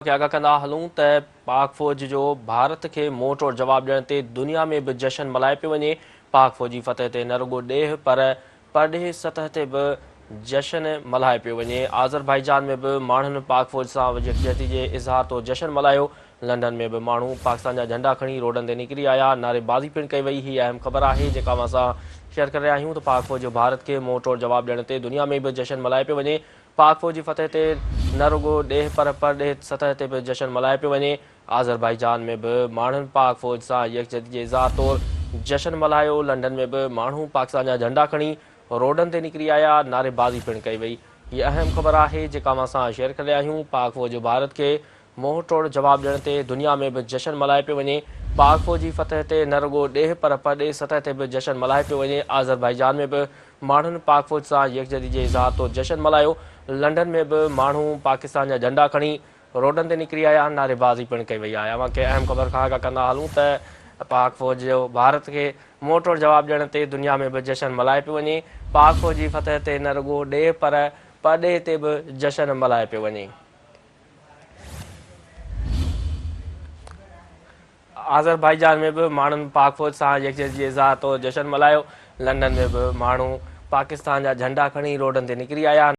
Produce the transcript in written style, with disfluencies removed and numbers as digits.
کي آگاهه ڪندا هلون ته پاڪ فوج جو ڀارت کي منهن ٽوڙ جواب ڏيڻ تي دنيا ۾ به جشن ملهايو پيو وڃي، پاڪ فوجي فتح تي نه رڳو ڏيهه پر پرڏيهي سطح تي به جشن ملهايو پيو وڃي، آذربائيجان ۾ به ماڻهن پاڪ فوج سان يڪجهتي جي اظهار طور جشن ملهايو، لنڊن ۾ به ماڻهو پاڪستان جا جهنڊا کڻي روڊن تي نڪري آيا، نعريبازي پڻ ڪئي وئي، هي اهم خبر آهي جيڪا اوهان سان شيئر ڪري رهيا آهيون ته پاڪ فوج جو ڀارت کي منهن ٽوڙ جواب ڏيڻ تي دنيا ۾ به جشن ملهايو پيو وڃي، پاڪ فوج جي فتح تي نه رڳو ڏيهه پر پرڏيهه سطح تي به جشن ملهايو پيو وڃي. آذربائيجان ۾ به ماڻهن پاڪ فوج سان يڪجهتي جي اظهار طور جشن ملهايو. لنڊن ۾ به ماڻهو پاڪستان جا جهنڊا کڻي روڊن تي نڪري آيا، نعريبازي پڻ ڪئي وئي. هي اهم خبر آهي جيڪا اوهان سان شيئر ڪري رهيا آهيون. پاڪ فوج جو ڀارت کي منهن ٽوڙ جواب ڏيڻ تي دنيا ۾ به جشن ملهايو پيو وڃي. پاڪ فوج جي فتح تي نه رڳو ڏيهه پر پرڏيهي سطح تي به جشن ملهايو پيو وڃي. آذربائيجان ۾ به ماڻهن پاڪ فوج سان يڪجهتي جي اظهار طور جشن ملهايو. لنڊن ۾ به ماڻهو پاڪستان جا جهنڊا کڻي روڊن تي نڪري آيا، نعريبازي پڻ ڪئي وئي آهي. اوهان کي اهم خبر کان آگاهه ڪندا هلون ته پاڪ فوج جو ڀارت کي منهن ٽوڙ جواب ڏيڻ تي دنيا ۾ به جشن ملهايو پيو وڃي. پاڪ فوج جي فتح تي نه رڳو ڏيهه پر پرڏيهه تي به جشن ملهايو پيو وڃي. آذربائيجان ۾ به ماڻهن پاڪ فوج سان يڪجهتي جي اظهار طور جشن ملهايو، لنڊن ۾ به ماڻهو پاڪستان جا جهنڊا کڻي روڊن تي نڪري آيا.